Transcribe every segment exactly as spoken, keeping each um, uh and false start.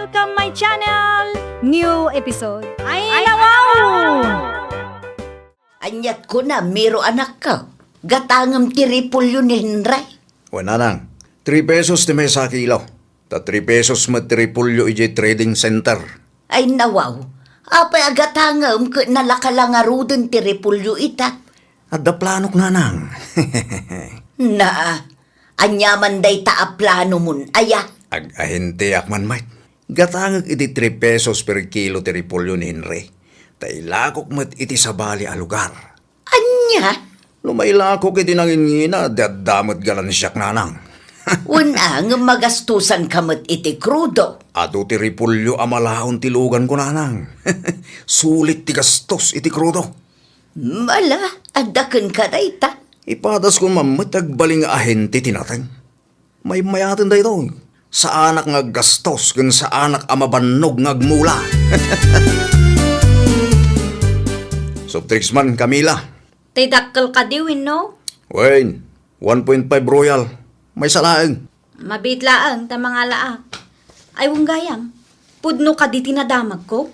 Welcome my channel! New episode. Ay, nawaw! Aniat kuna, Miro anakko. Gatangem ti repolyo ni Henry. Wen, nanang, three pesos ti maysa a kilo. Ta three pesos met ti repolyo idiay trading center. Ay, nawaw. Apay a gatangem ket nalaka la ngaruden ti repolyo ita? Adda planok, nanang. Na, aniaman dayta a planomon, aya? Ag-ahenteak man met. Gatangek iti three pesos per kilo ti repolyo ni Henry. Ta ilakok met iti sabali a lugar. Ania? No mailakok iti nanginngina, di adda met ganansiak, nanang. Wen a, ngem magastosanka met iti krudo. Adu ti repolyo a malaon ti luganko, nanang. Sulit ti gastos iti krudo. Mala, adda kenka dayta. Ipadaskon man met ti agbalin nga ahente ti nateng. Maymayaten daytoy. Saanak nga aggastos ken saanak a mabannog nga agmula. Soft drinks man, Camila. Tay dakkel kadi wenno? Wen, one point five Royal. Maysa laeng. Mabiit laeng ta mangalaak. Ay, wen gayam. Pudno kadi ti nadamagko?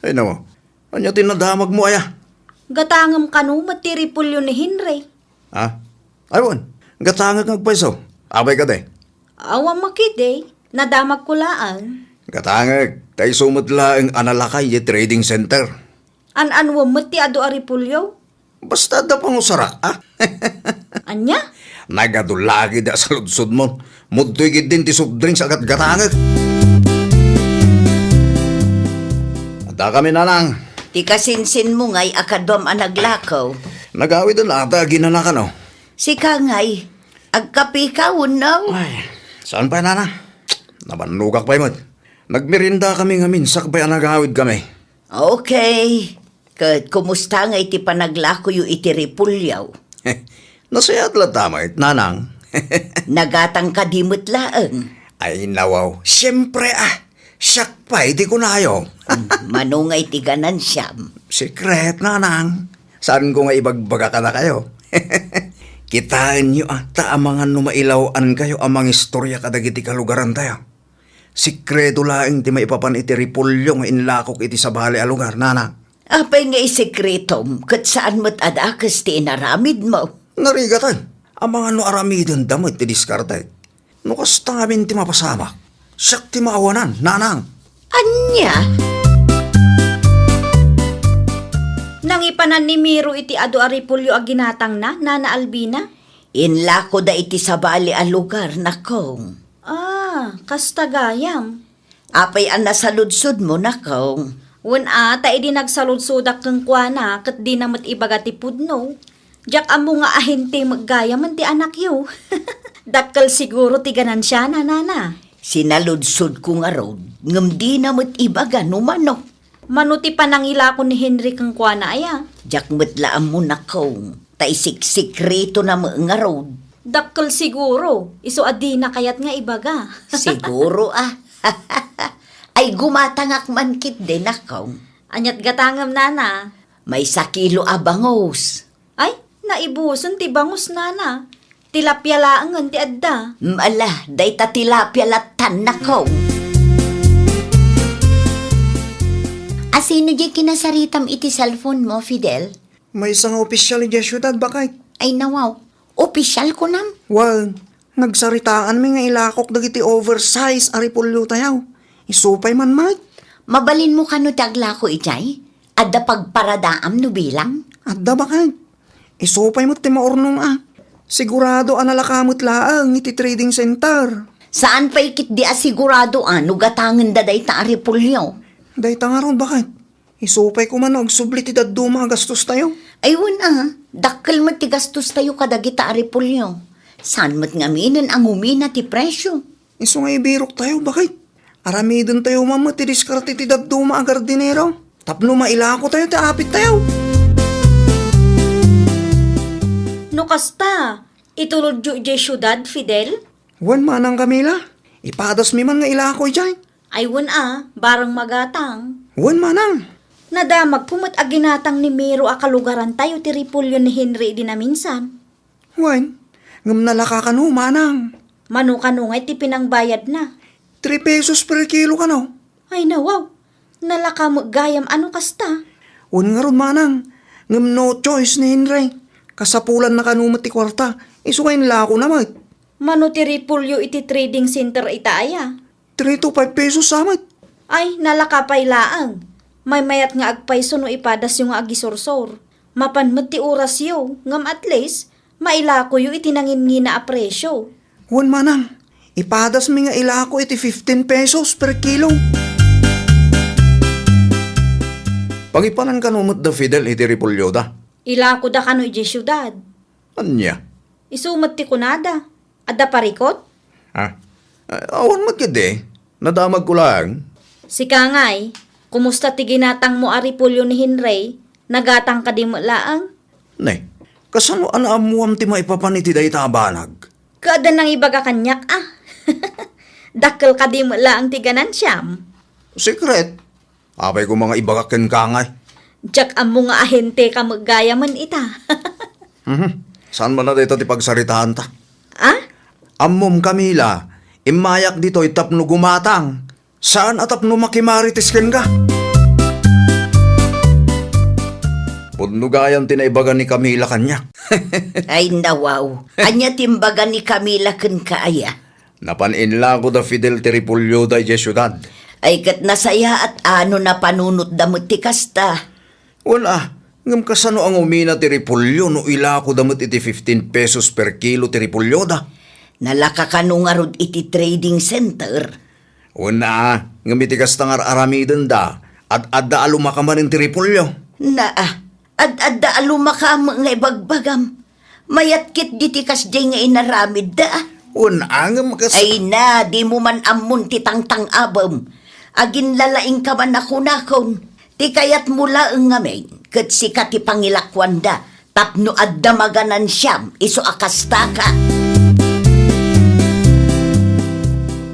Ay, nawa. Ania ti nadamagmo, aya? Gatangem kano met ti repolyo ni Henry. Ha? Ay, wen. Gatangek nga agpayso. Apay kadi? Awan makidi. Nadamagko laeng. Gatangek, ta isu met laeng a nalaka idiay trading center. An-anuem met ti adu a repolyo? Basta adda pangusarak, a? Ania? Nagadu la ketdi a saludsodmon. Mudtoy ketdin ti soft drinks a gatgatangek. Adda kami, nanang. Ti kasinsinmo ngay a kaduam a naglakaw. Nagawiden la ta aginana kano. Sika ngay, agkapeka wenno? Ay, saan pay, nanang? Nabannogak pay met. Nagmerienda kami ngamin sakbay a nagawid kami. Okay. Ket kumusta ngay ti panaglakoyo iti repolyo? Nasayaat latta met, nanang. Nagatang kadi met laeng? Ay, nawaw. Siempre, a. Siak pay ti kunayo. Mano ngay ti ganansiam? Secret, nanang. Saanko nga ibagbaga kadakayo. Kitaenyo, a, ta amangan no mailaw-ankayo a mangistorya kadagiti kalugarantayo. Sekreto laeng ti maipapan iti repolyo nga inlakok iti sabali a lugar, nanang. Apay nga isekretom ket saan met a dakes ti inaramidmo? Narigaten, amangan no aramidenda met ti diskarte. No kasta ngamin ti mapasamak, siak ti maawanan, nanang. Ania? Nangipanan ni Miro iti adu a repolyo a ginatangna, Nana Albina? Inlakoda iti sabali a lugar, nakong. Ah, kasta gayam. Apay a nasaludsodmo, nakong? Wen a, ta idi nagsaludsodak kenkuana, ket dina met ibaga ti pudno. Diak ammo nga ahente met gayamen ti anakyo. Dakkel siguro ti ganansiana, nana. Sinaludsodko ngarud, ngem dina met ibaga no mano. Mano ti panangilako ni Henry kenkuana, aya? Diak met la ammo, nakong. Ta isiksikretona met ngarud. Dakkel siguro, isu a dina kayat nga ibaga. Siguro, a. Ay, gumatangak man ketdi, nakong. Aniat gatangem, nana? Maysa kilo a bangus. Ay, naibusen ti bangus, nana. Tilapia laengen ti adda. Ala, dayta tilapia lattan, nakong. Asino diay kinasaritam iti cellphone mo, Fidel? Maysa nga opisyal idiay siudad, baket. Ay, nawaw. Opisyal, kunam? Wen, nagsaritaanmi nga ilakok dagiti oversize a repolyotayo. Isu pay man met. Mabalinmo kano ti aglako idiay? Adda pagparadaam no bilang? Adda, baket. Isu pay met ti maurnong a. Sigurado a nalaka met laeng iti trading center. Saan pay ketdi a sigurado a no gatangenda dayta a repolyo? Dayta ngarud, baket. Isu pay koma no agsubli ti dadduma a gastostayo. Ay, wen a, dakkel met ti gastostayo kadagita a repolyo. Saan met ngaminen a ngumina ti presio? Isu nga ibiroktayo, baket. Aramidentayo man met ti diskarte ti dadduma a gardinero tapno mailakotayo ti apittayo. No kasta, itulodyo idiay siudad, Fidel? Wen, manang Camila, ipadasmi man nga ilako idiay. Ay, wen a, bareng magatang. Wen, manang. Nadamagko met a ginatang ni Miro a kalugarantayo ti repolyo ni Henry idi naminsan. Wen, ngem nalaka kano, manang. Mano kano ngay ti pinangbayadna? Three pesos per kilo kano. Ay, nawaw. Nalaka met gayam a no kasta. Wen ngarud, manang, ngem no choice ni Henry. Kasapulanna kano met ti kuarta, isu nga inlakona met. Mano ti repolyo iti trading center ita aya? Three to five pesos sa met. Ay, nalaka pay laeng. Maymayat nga agpayso no ipadasyo nga agisursor. Mapan met ti orasyo, ngem at least, mailakoyo iti nanginngina a presyo. Wen manang, ipadasmi nga ilako iti fifteen pesos per kilo. Pangipanan kano met da Fidel iti repolyoda? Ilakoda kano idiay siudad. Ania? Isu met ti kunada. Adda parikot? Ah, ah, awan met ketdi. Nadamagko laeng. Sika ngay, kumusta ti ginatangmo a repolyo ni Henry? Nagatang kadi met laeng? Ne, kasano a naammuam ti maipapan iti dayta a banag? Ket adda nangibaga kaniak, a. Dakkel kadi met laeng ti ganansiam? Secret? Apay koma nga ibagak kenka ngay? Diak ammo nga ahenteka met gayamen ita. Mhm. Saan man a dayta ti pagsaritaanta? A? Ammom, Camila, immayak ditoy tapno gumatang. Saan a tapno makimarites kenka. Pudno gayam ti naibaga ni Camila kaniak. Ay, nawaw. Ania ti imbaga ni Camila kenka aya? Napan inlako da Fidel ti repolyoda idiay siudad. Ay, ket nasayaat a no napanunotda met ti kasta. Wen a, ngem kasano a nga umina ti repolyo no ilakoda met iti fifteen pesos per kilo ti repolyoda? Nalaka kano ngarud iti trading center? Wen a, ngem iti kasta nga ar-aramidenda, ad-adda a lumaka manen ti repolyo. Naa, ad-adda a lumaka met nga ibagbagam. Mayat ketdi ti kasdiay nga inaramidda. Wen a, ngem kas- Ay na, dimo man ammon ti tangtang-abem. Aginlalaingka man a kunakon. Ti kayatmo laeng ngamin, ket sika ti pangilakuanda, tapno adda maganansiam isu a kastaka.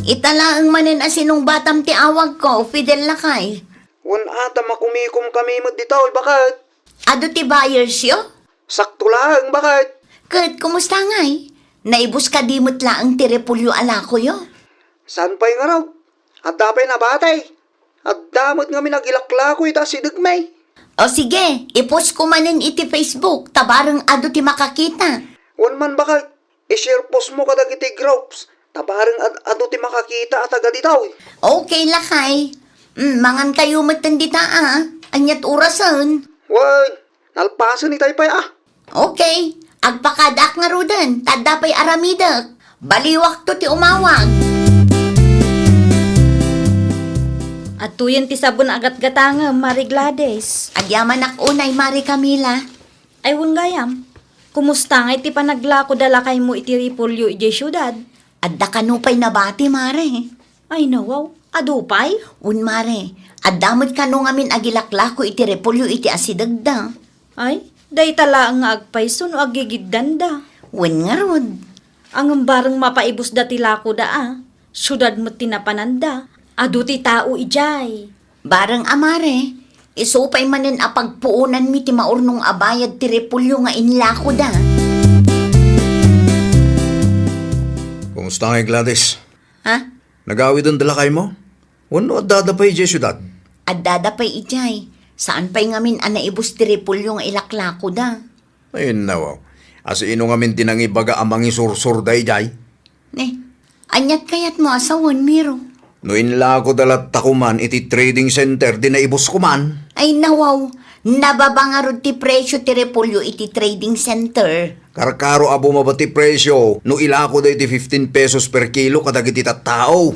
Ita laeng manen a sinungbatam ti awagko, Fidel lakay. Wen a, ta makumikomkami met ditoy, baket. Adu ti buyersyo? Sakto laeng, baket. Ket kumusta ngay? Naibus kadi met laeng ti repolyo a lakoyo? Saan pay ngarud? Adda pay nabati. Adda met ngamin agilaklako ita asidegmi. O sige, ipost ko manen iti Facebook, ta bareng adu ti makakita. Wen man, baket. I-share post mo kadagiti groups, ta bareng ad-, adu ti makakita a taga ditoy. Okay, lakay. Mm, mangankayo metten dita, a. Aniat orasen? Wen, nalpasen itay pay, a. Okay. Agpakadaak ngaruden, ta adda pay aramidek. Baliwakto ti umawag. Adtoyen ti sabon a gatgatangem, Mari Gladys. Agyamanak unay, Mari Camila. Ay, wen gayam. Kumusta ngay ti panaglako da lakaymo iti repolyo idiay siudad? Adda kano pay nabati, Mare? Ay, nawaw. Adu pay? Wen, Mare. Adda met kano ngamin agilaklako iti repolyo iti asidegda. Ay, dayta laeng nga agpayso no agigiddanda. Wen ngarud. Ngem bareng mapaibusda ti lakoda, a. Siudad met ti napananda. Adu ti tao idiay. Bareng a, Mare, isu pay manen a pagpuonanmi ti maurnong a bayad ti repolyo nga inlakoda. Kumusta ngay, Gladys? Ha? Nagawiden da lakaymo? Wenno addada pay idiay siudad? Addada pay idiay. Saan pay ngamin a naibus ti repolyo nga ilaklakoda. Ay, nawaw. Asino ngamin ti nangibaga a mangisursurda idiay? Ne, aniat kayatmo a sawen, Miro? No inlakoda latta koman iti trading center, di naibus koman. Ay, nawaw. Nababa ngarud ti presyo ti repolyo iti trading center. Karkaro a bumaba ti presyo no ilakoda iti fifteen pesos per kilo kadagiti tattao.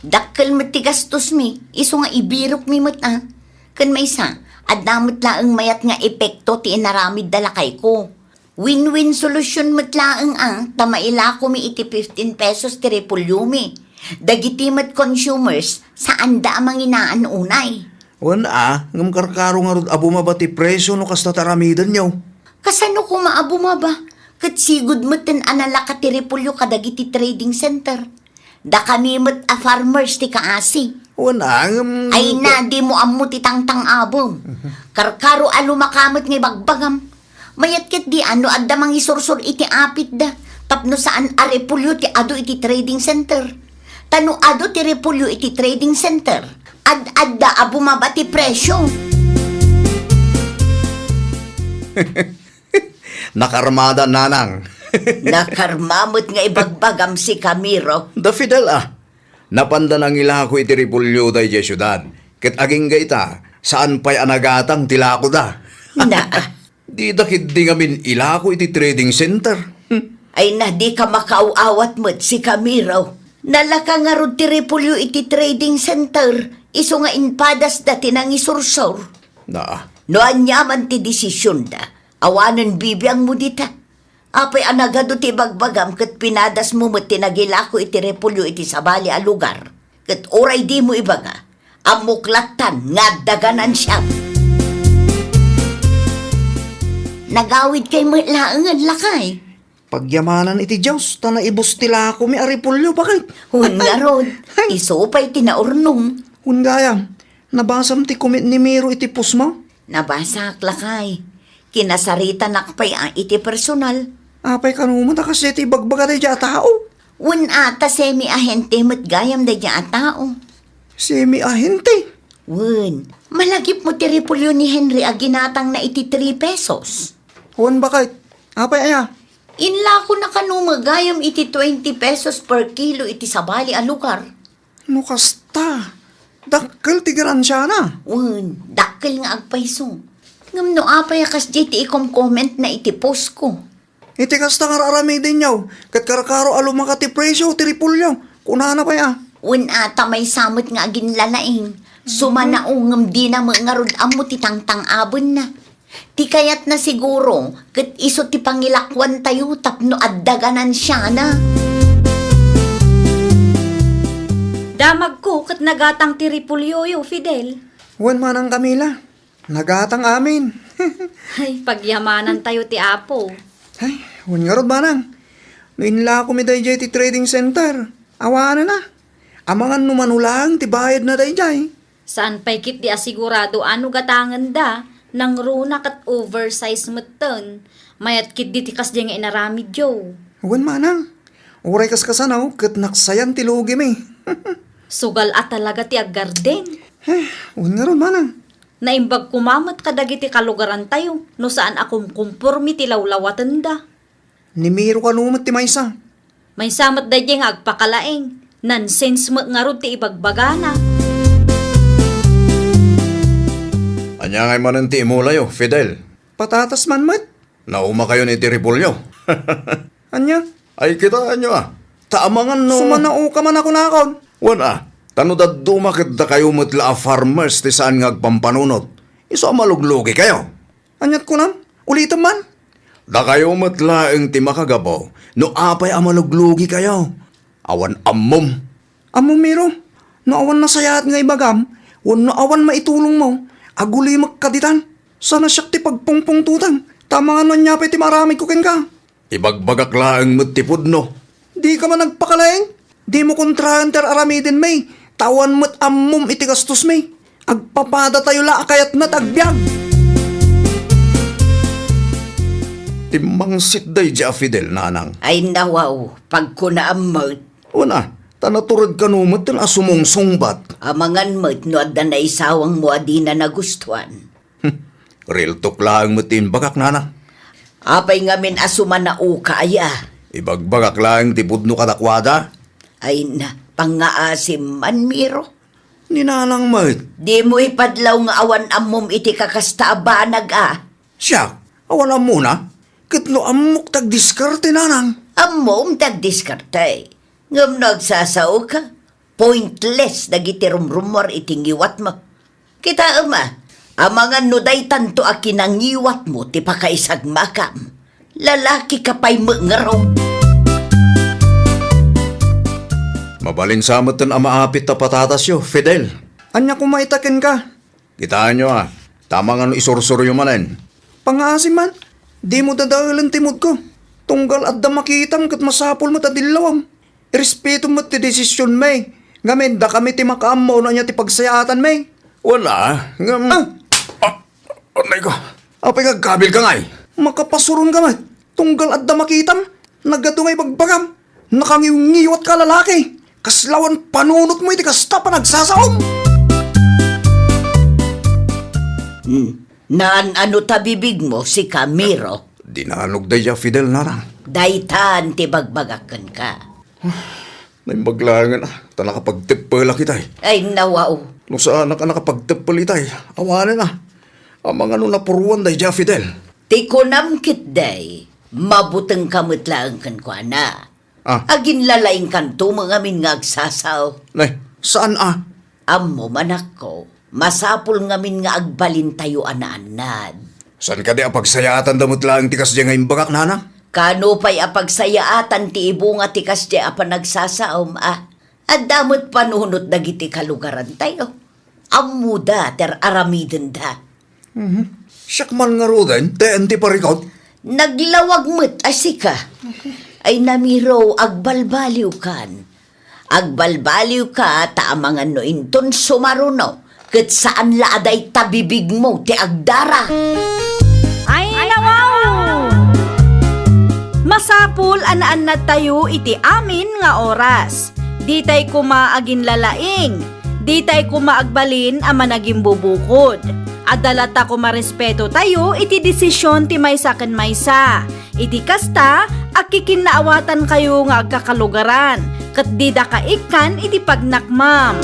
Dakkel met ti gastosmi, isu nga ibirokmi met, a. Ken maysa, adda met laeng mayat nga epekto ti inaramid da lakayko. Win-win solution met laeng a, ta mailakomi iti fifteen pesos ti repolyomi. Dagiti met consumers, saanda a manginaan unay. Wen a, ngem karkaro ngarud a bumaba ti presyo no kasta ti aramidenyo. Kasano koma a bumaba? Ket sigud metten a nalaka ti repolyo kadagiti trading center. Dakami met a farmers ti kaasi. Wen a, ngem Ay na, dimo ammo ti tangtang-abem. Karkaro a lumaka met nga ibagbagam. Mayat ketdi a no adda mangisursor iti apitda, tapno saan a repolyo ti adu iti trading center. Ta no adu ti repolyo iti trading center, Ad-adda a bumaba ti presyo. Nakarmada, nanang. Nakarma met nga ibagbagam, si Camiro. Da Fidel, a. Napanda nangilako iti repolyo daydiay siudad. Ket agingga ita, saan pay a nagatang ti lakoda. Na. Dida ketdi ngamin ilako iti trading center. Hmm. Ay na, dika makaaw-awat met, si Camiro. Nalaka ngarud ti repolyo iti trading center, isu nga impadasda ti nangisursor. Naa. No aniaman ti desisionda, awanen bibiangmo dita. Apay a nagadu ti ibagbagam ket pinadasmo met ti nagilako iti repolyo iti sabali a lugar? Ket uray dimo ibaga, ammok lattan nga adda ganansiam. Nagawidkay met laengen, lakay. Pagyamanan iti Dios, ta naibus ti lakomi a repolyo, baket. Wen ngarud, isu pay ti naurnong. Wen gayam, nabasam ti comment ni Miro iti postmo? Nabasak, lakay. Kinasaritanak pay a iti personal. Apay kano met a kasdiay ti ibagbaga daydiay a tao? Wen a, ta semi-ahente met gayam daydiay a tao. Semi-ahente? Wen, malagipmo ti repolyo ni Henry a ginatangna iti three pesos. Wen, baket. Apay aya? Inlakona kano met gayam iti twenty pesos per kilo iti sabali a lugar. No kasta, dakkel ti ganansiana. Wen, dakkel nga agpayso. Ngem no apay a kasdiay ti ikomkomentna iti postko? Iti kasta nga ar-aramidenyo, ket karkaro a lumaka ti presyo ti repolyo, kunana pay a. Wen a, ta maysa met nga aginlalaing. Sumanao ngem dina met ngarud ammo ti tangtang-abenna. Ti kayatna siguro, ket isu ti pangilakuantayo tapno adda ganansiana. Damagko ket nagatang ti repolyoyo, Fidel. Wen manang, Camila, nagatang amin. Ay, pagyamanantayo ti Apo. Ay, wen ngarud manang, no inlakomi daydiay ti trading center, awanen a. Amangan no mano laeng ti bayadna daydiay. Saan pay ketdi a sigurado a no gatangenda, nangruna ket oversize metten. Mayat ketdi ti kasdiay nga inaramidyo. Wen manang, uray kaskasano ket naksayan ti lugimi. Sugal a talaga ti aggarden. Eh, wen ngarud manang. Naimbag koma met kadagiti kalugarantayo no saan a kumkumpormi ti lawlawatenda. Ni Miro kano met ti maysa. Maysa met daydiay nga agpakalaing. Nonsense met ngarud ti ibagbagana. Ania ngay manen ti imulayo, Fidel? Patatas man met. Naumakayon iti repolyo. Ania? Ay, kitaenyo a. Ta amangan no. Sumanaoka man a kunakon. Wen a, ta no dadduma ket dakayo met la a farmers ti saan nga agpampanunot, isu a maluglugikayo. Aniat kunam? Ulitem man. Dakayo met laeng ti makagapu no apay a maluglugikayo. Awan ammom. Ammom, Miro, no awan nasayaat nga ibagam, wenno awan maitulongmo, agulimek kaditan. Saan a siak ti pagpungpungtotang, ta amangan no ania pay ti maaramidko kenka. Ibagbagak laeng met ti pudno. Dika man agpakalaing? Dimo kontraen ti ar-aramidenmi, ta awan met ammom iti gastosmi. Agpapadatayo la a kayatna ti agbiag. Timmangsit daydiay a Fidel, nanang. Ay, nawaw, pagkunaam met. Wen a, ta natured kano metten a sumungsungbat. Amangan met no adda naisawangmo a dina nagustuan. Hmm. Real talk laeng met ti imbagak, nanang. Apay ngamin a sumanaoka aya? Ibagbagak laeng ti pudno kadakuada. Ay na, pangngaasim man, Miro. Ni nanang met. Dimo ipadlaw nga awan ammom iti kakasta a banag a. Siak, awan ammona? Ket no ammok ti agdiskarte, nanang. Ammom ti agdiskarte. Ngem no agsasaoka, pointless dagiti rumrumuar iti ngiwatmo. Kitaem a, amangan no daytanto a kinangiwatmo ti pakaisagmakam. Lalakika pay met ngarud. Mabalin sa metten a maapit ta patatasyo, Fidel. Ania koma ita kenka? Kitaenyo a, ta amangan no isursuryo manen. Pangngaasim man, dimo dadaelen ti moodko. Tunggal adda makitam ket masapul met a dillawam. Irespetom met ti desisionmi. Ngamin, dakami ti makaammo no ania ti pagsayaatanmi. Wen a, ngem. Ah! Ah, anay ko. Apay nga agkabilka ngay? Makapasuronka met. Tunggal adda makitam. Nagadu nga ibagbagam. Nakangiwngiwatka a lalaki. Kasla awan panunotmo iti kasta a panagsasaom. Naan-ano ta bibigmo, sika, Miro? Dinanog dayta Fidel, nanang. Daytan ti bagbagak kenka. Naimbag laengen a, ta nakapagteppelak itay. Ay, nawaw. No saanak a nakapagteppel itay, awanen a. Amangan no napuruan dayta Fidel. Ti kunam ketdi, mabutengka met laeng kenkuana. Ah. Aginlalaingkanto met ngamin nga agsasao. Nay, saan a? Ammom, anakko, masapul ngamin nga agbalintayo a naannad. Saan kadi a pagsayaatanda met laeng ti kasdiay nga imbagak, nanang? Kano pay a pagsayaatan ti ibunga ti kasdiay a panagsasaom a? Adda met panunot dagiti kalugarantayo. Ammoda ti ar-aramidenda. Mhm. Siak man ngaruden, teen ti parikut. Naglawag met a sika. Ay, Miro, agbalbaliwkan. Agbalbaliwka ta amangan no inton sumaruno, ket saan la a dayta bibigmo ti agdara. Ay, nawaw! Masapul a naannadtayo iti amin nga oras. Ditay koma aginlalaing. Ditay koma agbalin a managimbubukod. Adda latta koma respetotayo iti desisyon ti maysa ken maysa. Iti kasta, agkikinnaawatankayo nga agkakalugaran, ket didaka ikkan iti pagnakmam.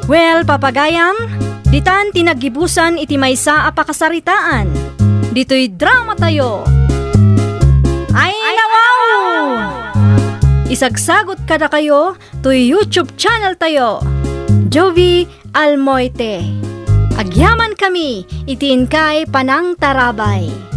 Well, papagayam, ditan ti naggibusan iti maysa a pakasaritaan. Ditoy dramatayo. Ay, nawaw! Isagsagot kadakayo toy YouTube channel tayo, Jovie Almoite. Agyamankami iti inkay panangtarabay.